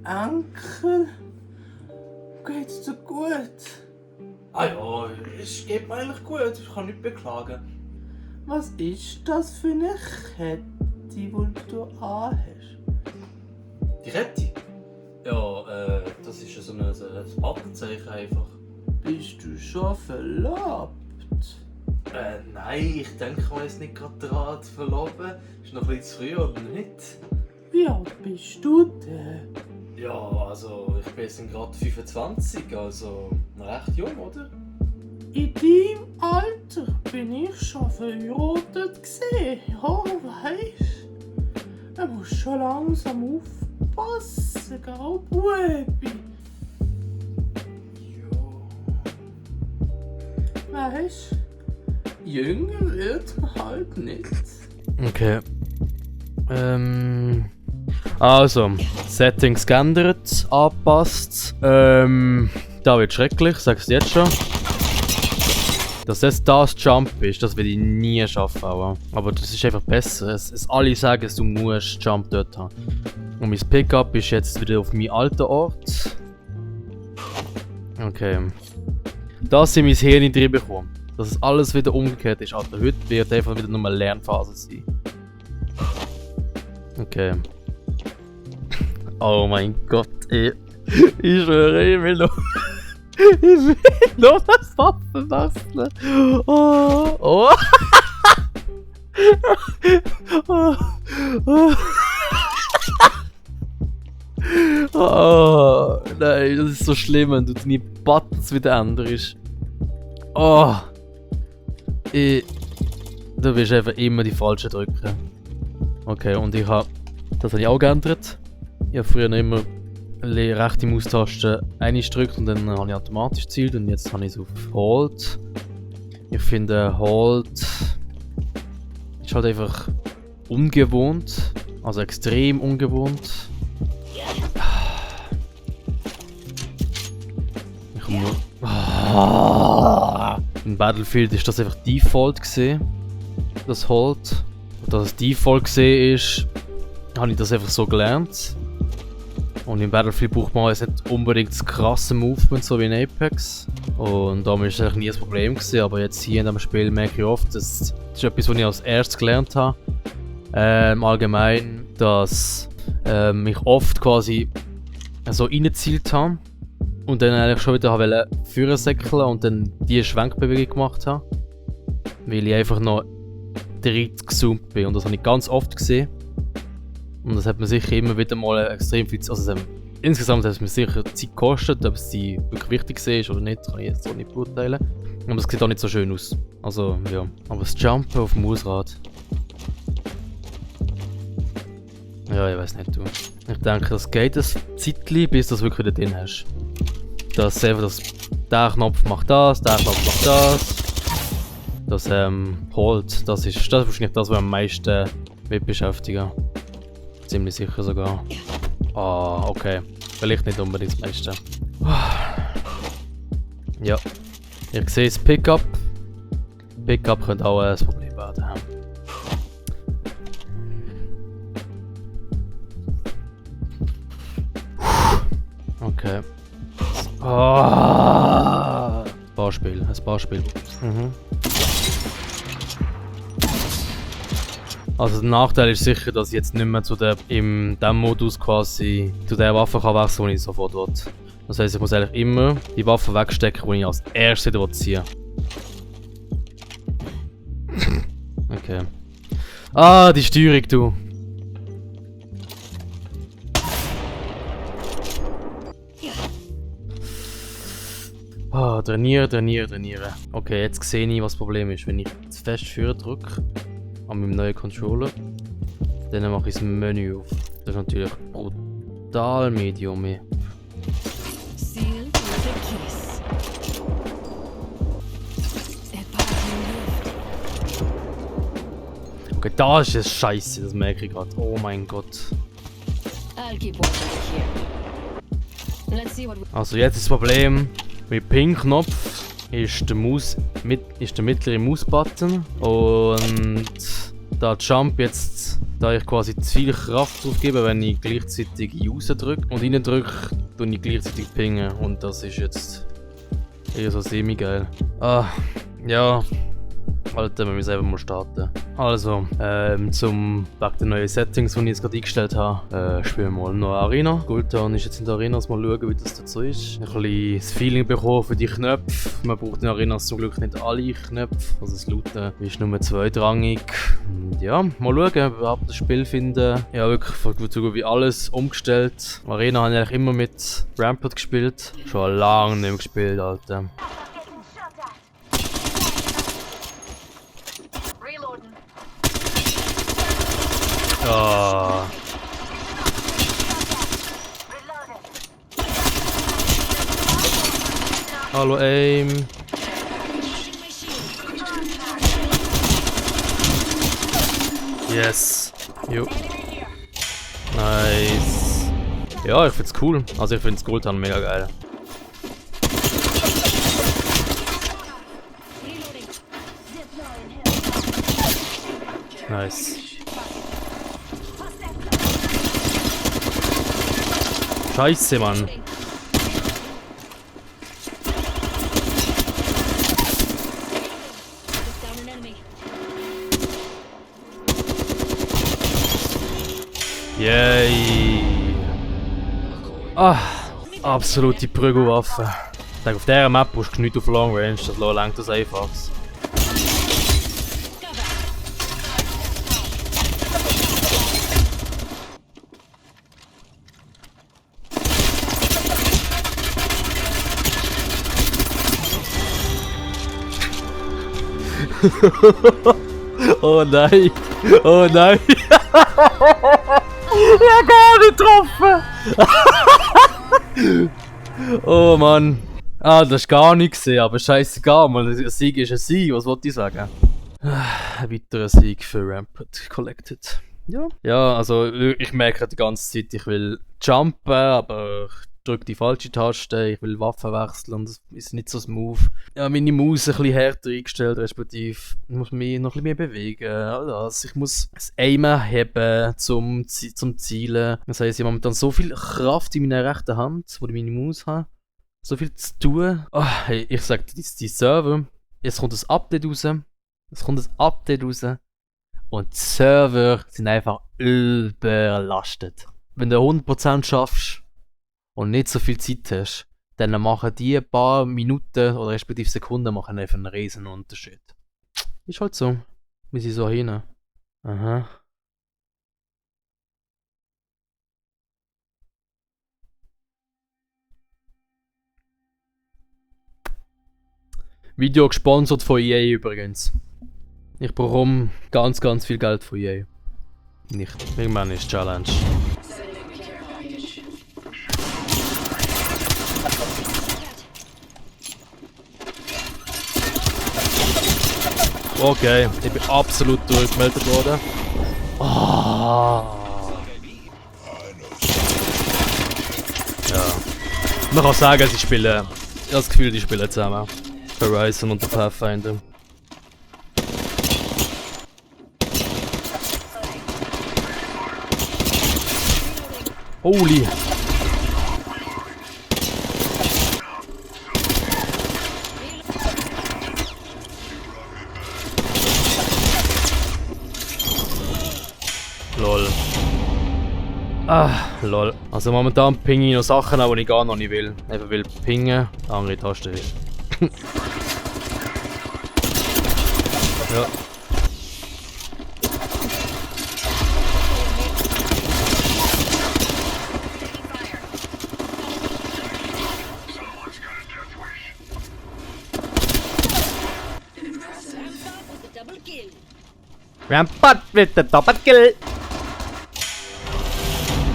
Enkel, geht's dir gut? Ah ja, es geht mir eigentlich gut, ich kann nicht beklagen. Was ist das für eine Kette, die du anhast? Die Kette? Ja, das ist ja so ein Backenzeichen einfach. Bist du schon verlobt? Nein, ich denke mal jetzt nicht gerade daran zu verloben. Ist noch ein bisschen zu früh, oder nicht? Wie alt bist du denn? Ja, also ich bin jetzt gerade 25, also noch recht jung, oder? In deinem Alter bin ich schon verheiratet gesehen. Ja, weisst. Du musst schon langsam aufpassen, gell, Bubi? Ja. Weisst, jünger wird man halt nicht. Okay. Also, Settings geändert, angepasst. Da wird schrecklich, sag's jetzt schon. Dass es das Jump ist, das will ich nie schaffen. Aber das ist einfach besser. Alle sagen, du musst Jump dort haben. Und mein Pickup ist jetzt wieder auf meinem alten Ort. Okay. Das sind mein Hirn drin bekommen. Dass es alles wieder umgekehrt ist. Alter, heute wird einfach wieder nur eine Lernphase sein. Okay. Oh mein Gott, ich schwöre, ich will noch das Waffen basteln. Oh, oh. Oh, nein, das ist so schlimm, wenn du deine Buttons wieder änderst. Oh. Du willst einfach immer die falschen drücken. Okay, und das habe ich auch geändert. Ich habe früher immer die rechte Maustaste eingedrückt und dann habe ich automatisch gezielt und jetzt habe ich es auf Hold. Ich finde Hold ist halt einfach ungewohnt, also extrem ungewohnt. Ich habe nur... In Battlefield ist das einfach Default gesehen, das Hold. Und dass es Default gesehen ist, habe ich das einfach so gelernt. Und im Battlefield braucht man jetzt nicht unbedingt das krasse Movement, so wie in Apex. Und da war es eigentlich nie ein Problem gewesen, aber jetzt hier in diesem Spiel merke ich oft, das ist etwas, was ich als erstes gelernt habe. Allgemein, dass ich oft quasi so reingezielt habe und dann eigentlich schon wieder führen säckeln und dann die Schwenkbewegung gemacht habe. Weil ich einfach noch direkt gezoomt bin und das habe ich ganz oft gesehen. Und das hat mir sicher immer wieder mal extrem viel Zeit, also insgesamt hat es mir sicher Zeit gekostet, ob es die wirklich wichtig ist oder nicht, kann ich jetzt so nicht beurteilen. Aber es sieht auch nicht so schön aus. Also, ja. Aber das Jumpen auf dem Mausrad. Ja, ich weiß nicht, du. Ich denke, das geht ein Zeitchen, bis du das wirklich wieder drin hast. Dass einfach der Knopf macht das, der Knopf macht das. Das Hold, das ist wahrscheinlich das, was am meisten mit beschäftigen. Ziemlich sicher sogar. Ah, okay. Vielleicht nicht unbedingt das meiste. Ja. Ich sehe das Pickup. Pickup könnte auch ein Problem werden. Okay. Ah. Ein Barspiel. Mhm. Also der Nachteil ist sicher, dass ich jetzt nicht mehr in diesem Modus quasi zu der Waffe kann wechseln, die ich sofort will. Das heisst, ich muss eigentlich immer die Waffe wegstecken, die ich als erstes wieder ziehen will. Okay. Ah, die Steuerung, du. Ah, trainieren. Okay, jetzt sehe ich, was das Problem ist. Wenn ich zu fest Führer drücke, an meinem neuen Controller, dann mache ich das Menü auf. Das ist natürlich brutal Medium. Okay, da ist es scheiße, das merke ich gerade. Oh mein Gott. Also jetzt ist das Problem, mit Pin-Knopf ist der mittlere Maus-Button und da Jump jetzt Da ich quasi zu viel Kraft drauf gebe, wenn ich gleichzeitig rausdrücke und rein drücke, tue ich gleichzeitig pingen. Und das ist jetzt eher so semi-geil. Ah, ja. Alter, wir müssen einfach mal starten. Also, zum wegen den neuen Settings, die ich jetzt gerade eingestellt habe, spielen wir mal noch Arena. Gultan ist jetzt in der Arena, mal schauen, wie das dazu ist. Ein bisschen das Feeling bekommen für die Knöpfe. Man braucht in Arena zum Glück nicht alle Knöpfe. Also das Looten ist nur zweitrangig. Und ja, mal schauen, ob wir überhaupt das Spiel finden. Ja, wirklich so gut wie alles umgestellt. Arena habe ich eigentlich immer mit Rampart gespielt. Schon lange nicht mehr gespielt, Alter. Oh. Hallo Aim. Yes. Jo. Nice. Ja, ich find's cool. Also ich find's Gultan mega geil. Nice. Scheiße, Mann. Yay. Ah, absolute Prügelwaffe. Ich denke, auf dieser Map brauchst du nichts auf Long Range, das lenkt das einfach. Oh nein! Oh nein! Ja, gar nicht getroffen! Oh Mann! Ah, das ist gar nichts gesehen, aber scheißegal, ein Sieg ist ein Sieg, was wollte ich sagen? Ein weiterer Sieg für Rampart Collected. Ja. Ja, also ich merke die ganze Zeit, ich will jumpen, aber ich drücke die falsche Taste, ich will Waffen wechseln und das ist nicht so smooth. Ja, meine Maus ein bisschen härter eingestellt, respektive ich muss mich noch ein bisschen mehr bewegen. Also ich muss das Aimen haben zum Zielen. Das heisst, ich habe momentan so viel Kraft in meiner rechten Hand, wo ich meine Maus habe. So viel zu tun. Oh, hey, ich sag die Server, jetzt kommt ein Update raus. Und die Server sind einfach überlastet. Wenn du 100% schaffst und nicht so viel Zeit hast, dann machen die ein paar Minuten oder respektive Sekunden machen einfach einen riesen Unterschied. Ist halt so. Wir sind so hin. Aha. Video gesponsert von EA übrigens. Ich bekomme ganz viel Geld von EA. Nicht. Irgendwann ist Challenge. Okay, ich bin absolut durchgemeldet worden. Oh. Ja. Man kann sagen, sie spielen. Ich habe das Gefühl, die spielen zusammen. Horizon und der Pathfinder. Holy! Lol. Ah, lol. Also momentan pinge ich noch Sachen an, die ich gar noch nicht will. Einfach will pingen, andere Taste ist. Ja. Rampart mit der Doppelkill!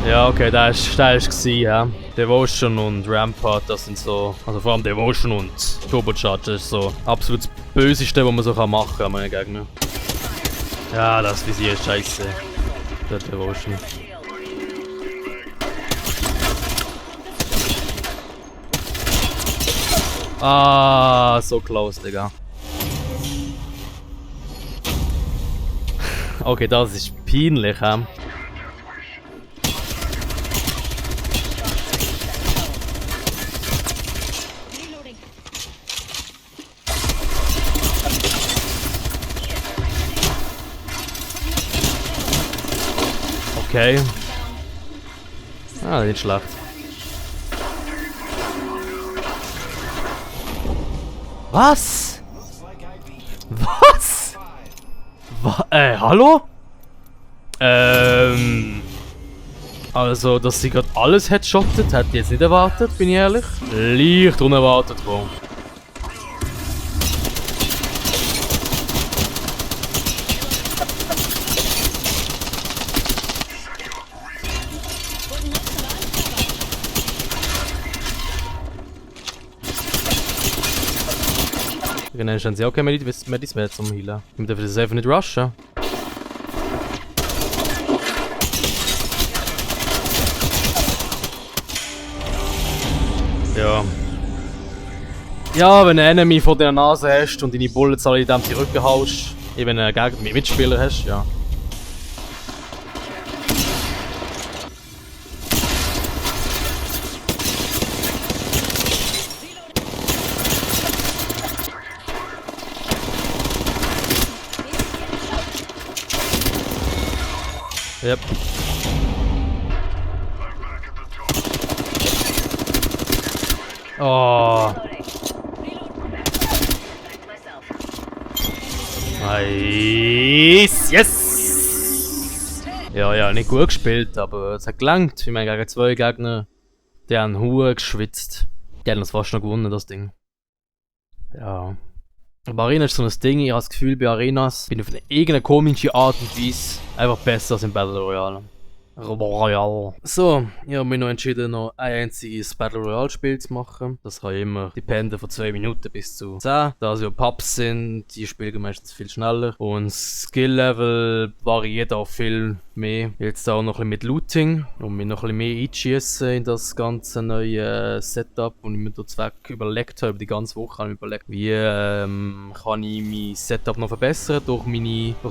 Ja, okay, das war ja. Devotion und Rampart, das sind so. Also vor allem Devotion und Turbocharge ist so absolut das Böseste, was man so machen kann an meinen Gegner. Ja, das Visier ist scheiße. Der Devotion. Ah, so close, Digga. Okay, das ist peinlich, hä? Okay. Ah, nicht schlecht. Was? Was? Hallo? Also, dass sie gerade alles headshottet, hätte ich jetzt nicht erwartet, bin ich ehrlich. Leicht unerwartet war. Genau, haben sie auch keine Medis mehr zum Healen. Wir dürfen das einfach nicht rushen. Ja. Ja, wenn du einen Enemy vor der Nase hast und deine Bullets alle in dem Rücken haust, wenn du einen Mitspieler hast, ja. Yep. Oh. Nice. Yes. Ja, nicht gut gespielt, aber es hat gelangt. Ich meine, gegen 2 Gegner, die haben Huren geschwitzt. Die haben das fast noch gewonnen, das Ding. Ja. Aber Arena ist so ein Ding, ich habe das Gefühl, bei Arenas bin ich auf eine irgendeine komische Art und Weise einfach besser als im Battle Royale. So, ich habe mich noch entschieden, noch ein einziges Battle Royale Spiel zu machen. Das kann immer dependen von 2 Minuten bis zu 10. Da sie ja Pubs sind, die spielen meistens viel schneller. Und das Skill-Level variiert auch viel mehr. Jetzt auch noch ein bisschen mit Looting, um mich noch ein bisschen mehr einzuschiessen in das ganze neue Setup. Und ich mir dort weg überlegt habe, über die ganze Woche habe ich überlegt, wie kann ich mein Setup noch verbessern durch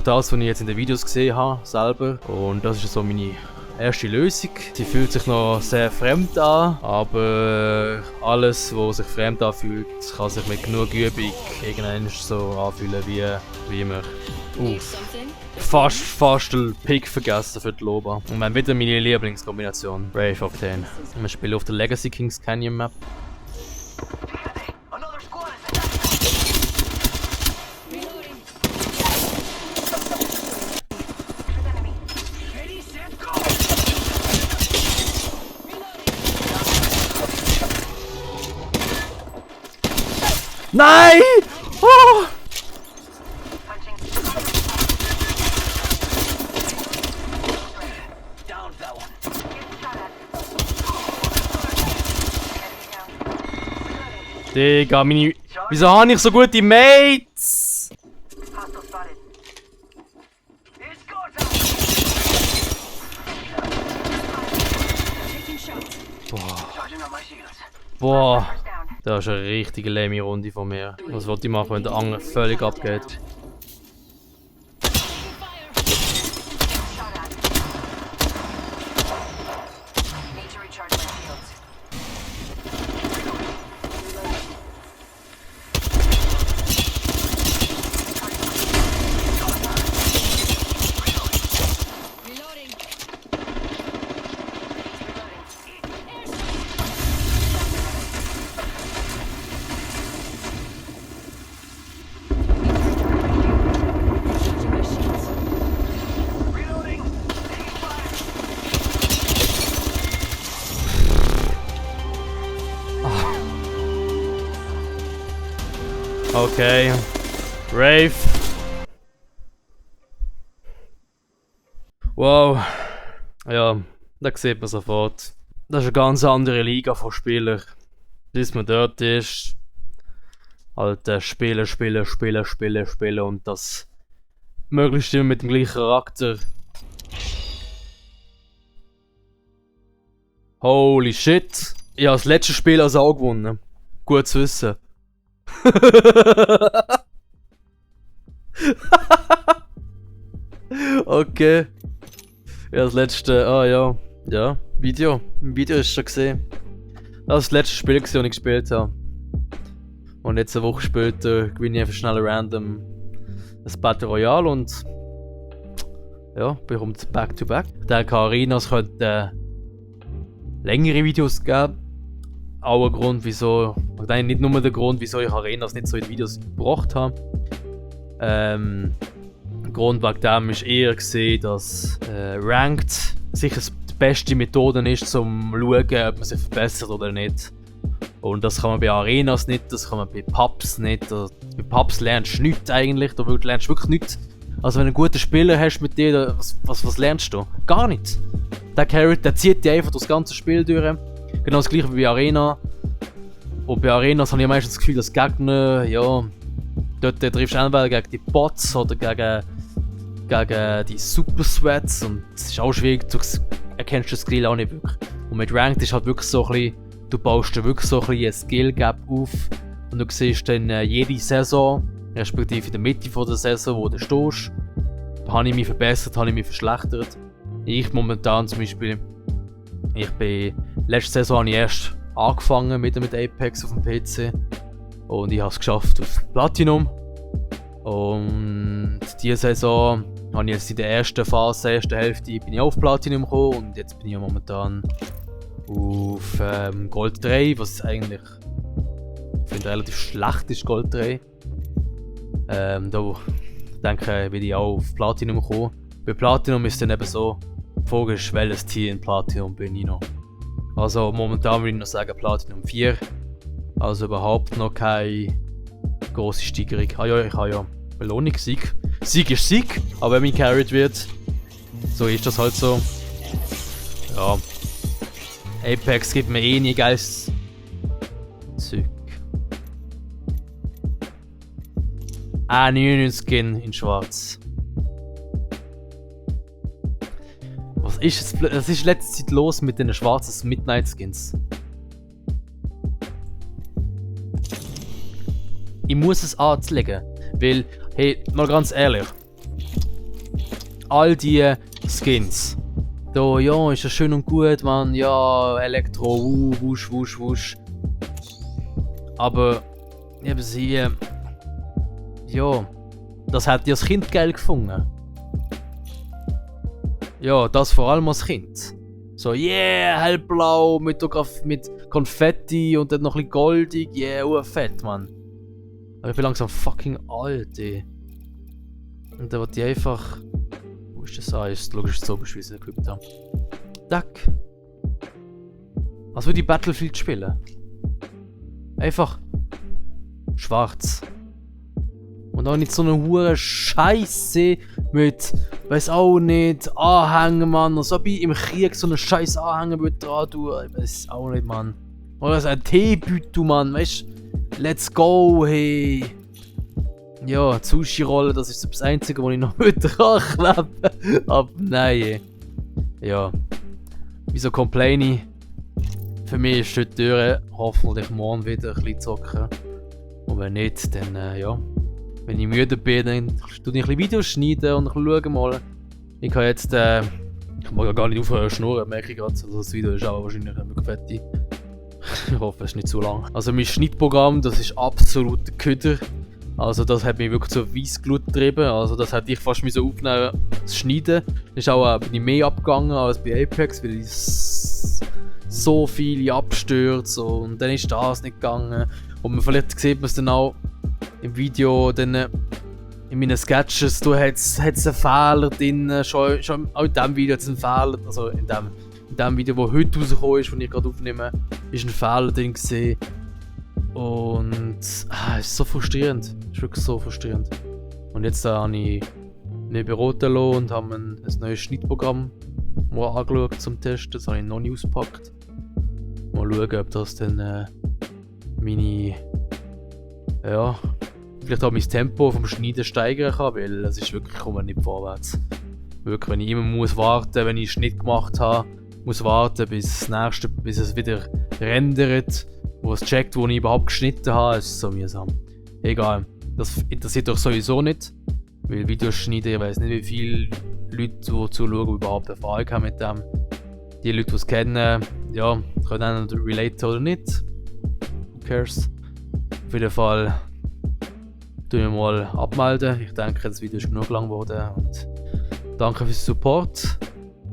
das, was ich jetzt in den Videos gesehen habe, selber. Und das ist so meine erste Lösung. Sie fühlt sich noch sehr fremd an, aber alles, was sich fremd anfühlt, kann sich mit genug Übung irgendwann so anfühlen wie immer. Fast den Pick vergessen für die Loba. Und wir haben wieder meine Lieblingskombination. Brave Octane. Wir spielen auf der Legacy Kings Canyon Map. Nein! Oh! Digga, wieso habe ich so gute Mates? Boah. Das ist eine richtige lame Runde von mir. Was wollte ich machen, wenn der andere völlig abgeht? Okay. Rave. Wow. Ja, da sieht man sofort. Das ist eine ganz andere Liga von Spielern. Bis man dort ist. Halt spielen und das möglichst immer mit dem gleichen Charakter. Holy shit. Ich habe das letzte Spiel also auch gewonnen. Gut zu wissen. Okay. Ja, das letzte, ja, Video. Im Video ist schon gesehen. Das ist das letzte Spiel, das ich gespielt habe. Und jetzt eine Woche später gewinne ich einfach schnell random ein Battle Royale und ja, bekommt Back-to-Back. Ich denke, Arenas könnte längere Videos geben. Auch ein Grund, wieso, und eigentlich nicht nur der Grund, wieso ich Arenas nicht so in Videos gebracht habe. Der Grund wegen dem ist eher gesehen, dass Ranked sicher die beste Methode ist, um zu schauen, ob man sich verbessert oder nicht. Und das kann man bei Arenas nicht, das kann man bei Pubs nicht. Bei Pubs lernst du nichts eigentlich, da lernst du wirklich nichts. Also wenn du einen guten Spieler hast mit dir, was lernst du? Gar nichts. Der Carrot, der zieht dich einfach durch das ganze Spiel durch. Genau das gleiche wie bei Arena. Und bei Arenas habe ich meistens das Gefühl, dass Gegner, ja, dort triffst du entweder gegen die Bots oder gegen die Super Sweats und es ist auch schwierig, du erkennst den Skill auch nicht wirklich. Und mit Ranked ist halt wirklich so ein bisschen, du baust dir wirklich so ein bisschen ein Skill Gap auf und du siehst dann jede Saison, respektive in der Mitte von der Saison, wo du stehst, da habe ich mich verbessert, habe ich mich verschlechtert. Ich momentan zum Beispiel, letzte Saison habe ich erst angefangen mit Apex auf dem PC und ich habe es geschafft auf Platinum. Und diese Saison habe ich jetzt in der ersten Phase, ersten Hälfte, bin ich auf Platinum gekommen und jetzt bin ich momentan auf Gold 3, was eigentlich ich finde relativ schlecht ist, Gold 3. Da denke ich, will ich auch auf Platinum kommen. Bei Platinum ist es dann eben so, die Frage ist, welches Tier in Platinum bin ich noch. Also momentan würde ich noch sagen Platinum 4. Also überhaupt noch keine grosse Steigerung. Ah ja, ich habe ja Belohnung, Sieg. Sieg ist Sieg, aber wenn man carried wird, so ist das halt so. Ja. Apex gibt mir eh nie geiles Zeug. 99 Skin in schwarz. Was ist letzte Zeit los mit den schwarzen Midnight Skins? Ich muss es anlegen, weil, hey, mal ganz ehrlich, all die Skins, da, ja, ist ja schön und gut, man, ja, Elektro, wusch, wusch, wusch. Aber, eben sie, ja, das hat ja das Kind geil gefunden. Ja, das vor allem als Kind. So, yeah, hellblau mit Konfetti und dann noch ein bisschen goldig, yeah, fett, man. Aber ich bin langsam fucking alt, ey. Und da wird die einfach... Wo ist das? Ah, ist logisch so beschwiessen, geübt haben. Zack. Als würde ich Battlefield spielen. Einfach... schwarz. Und auch nicht so eine hure Scheiße mit... Weiß auch nicht, Anhänger, Mann. Als ob ich im Krieg so einen scheiß Anhänger dran tun. Ich weiß auch nicht, Mann. Oder so ein Teebüttel, Mann, weißt du? Let's go, hey! Ja, Sushi-Rolle, das ist das Einzige, was ich noch mit dran klebe. Aber nein, ey. Ja. Wieso complain ich? Für mich ist die Tür, hoffentlich morgen wieder ein bisschen zocken. Und wenn nicht, dann ja. Wenn ich müde bin, dann tue ich ein bisschen Videos schneiden und schauen mal. Ich kann jetzt, ich mag ja gar nicht aufhören zu schnurren, merke ich gerade. Also das Video ist auch wahrscheinlich wirklich fett. Ich hoffe, es ist nicht zu lang. Also mein Schnittprogramm, das ist absolut der Köder. Also das hat mich wirklich zur Weissglut getrieben. Also das hätte ich fast aufnehmen, das Schneiden. Ist auch bin ich mehr abgegangen als bei Apex, weil ich so viele Abstürze und dann ist das nicht gegangen. Und vielleicht sieht man es dann auch im Video, dann in meinen Sketches, da hat es einen Fehler drin, schon auch in diesem Video hat es einen Fehler, also in dem Video, das heute rausgekommen ist, das ich gerade aufnehme, ist ein Fehler drin gesehen. Und es ist so frustrierend. Es ist wirklich so frustrierend. Und jetzt habe ich mich beraten lassen und habe ein neues Schnittprogramm mal angeschaut zum Testen. Das habe ich noch nicht ausgepackt. Mal schauen, ob das dann meine... Ja... Vielleicht auch mein Tempo vom Schneiden steigern kann, weil es ist wirklich, ich komme nicht vorwärts. Wirklich, wenn ich immer muss warten, wenn ich einen Schnitt gemacht habe, muss warten, bis es wieder rendert, wo es checkt, wo ich überhaupt geschnitten habe, ist so mühsam. Egal, das interessiert euch sowieso nicht, weil Videos schneiden, ich weiß nicht wie viel Leute, die zuschauen, die überhaupt Erfahrung haben mit dem. Die Leute, die es kennen, ja, können dann relaten oder nicht. Who cares? Auf jeden Fall tun wir mal abmelden. Ich denke, das Video ist genug lang geworden. Und danke fürs Support.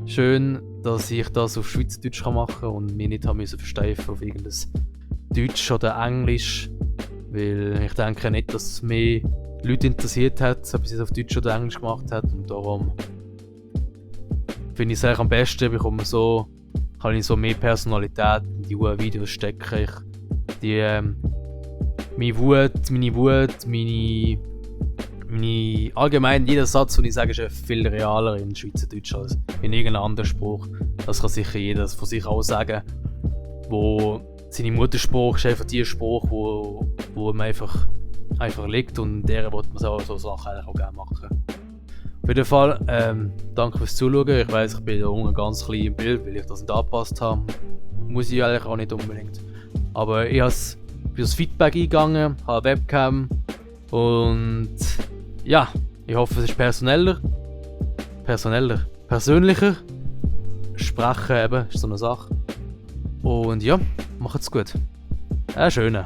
Schön, dass ich das auf Schweizerdeutsch machen kann und mich nicht versteifen auf irgendein Deutsch oder Englisch. Weil ich denke nicht, dass es mehr Leute interessiert hat, ob ich es auf Deutsch oder Englisch gemacht hat. Und darum finde ich es eigentlich am besten, kann ich so mehr Personalität in die Videos stecken. Meine Wut, allgemein jeder Satz, den ich sage, ist viel realer in Schweizerdeutsch als in irgendeinem anderen Spruch. Das kann sicher jeder von sich auch sagen. Wo seine Muttersprache ist einfach der Spruch, wo ihm einfach liegt und deren wird man so Sachen eigentlich auch gerne machen. Auf jeden Fall, danke fürs Zuschauen. Ich weiss, ich bin da unten ganz klein im Bild, weil ich das nicht angepasst habe. Muss ich eigentlich auch nicht unbedingt. Aber ich bin das Feedback eingegangen, habe eine Webcam und ja, ich hoffe es ist persönlicher. Sprechen eben, ist so eine Sache. Und ja, macht's gut. Schönen.